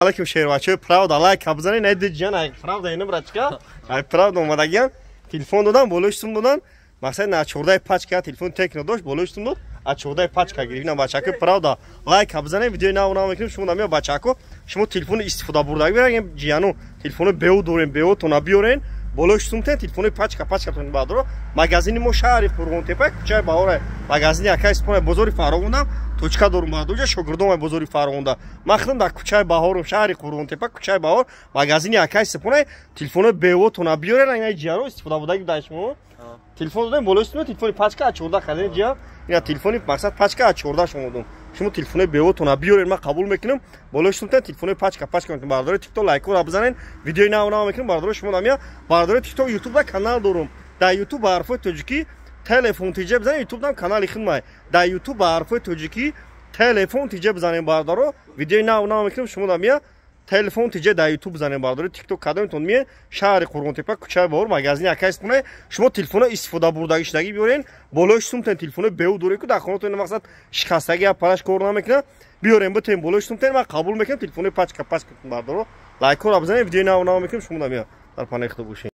Алейкум, шербачои Правда, лайк бизанед. Най диҷан, ай Правда ина, брачка, ай Правда омадагиан. Телефон додам, болои сум додан. Мақсад на 14 пачка телефон Техно дошт, болои сум дод, а 14 пачка гирифт. Ина бачако Правда, лайк бизанед, видеои нав нав мекунем. Шумо намео бачако, шумо телефони истифода бурдаги бирагем, ҷияну телефони беу дорем, беутона биёрен, болои сумтен телефони пачка пачка тон бадро. Магазини мо шаҳри Қурғонтепа, кӯчаи Баҳора, магазини акай Спона, бозори Фаровонам точка дорум бадуҷа, шогирдом бозори Фаровонда. Ман худам дар кӯчаи Баҳорум, шаҳри Қурғонтепа, кӯчаи Баҳор, магазини акай Сипона. Телефони беотона биёрен, ина ҷияно истифода будаги дар шумо. Телефон додем, болои сумтен телефони пачка 14 харидем ҷия. Ина телефони мақсад пачка 14 шумо додум. Шумо телефони беотона биёрен, ман қабул мекунам. Болои сумтен телефони пачка пачка мекунам. Бардори ТикТок, лайкҳоро бизанен, видеои нав нав мекунам. Бардори шумо намия, бардори ТикТок, Ютуб да канал дорум. Дар Ютуб ба ҳарфҳои тоҷикӣ телефон тиҷа бизанем, Ютуб дам канали хидмай. Дар Ютуб ба ҳарфҳои тоҷикӣ телефон тиҷа бизанем, бардоро, видеои нав нав мекунем. Шумо дамия телефон тиҷа дар Ютуб бизанем, бардори ТикТок кадомтон мие, шаҳри Қурғонтепа, кӯчаи Баҳор, магазини акай Споне. Шумо телефоно истифода бурдагӣ шудагӣ биёрен, болои сумтен телефоно беу дорем, ку дар хонатон мақсад шикастагӣ апараш кор намекунад, биёрен битен, болои сумтен ман қабул мекунам, телефони пачка пачка. Бардоро, лайкҳоро бизанем, видеои нав нав мекунем. Шумо дамия дар панаи худо бошед.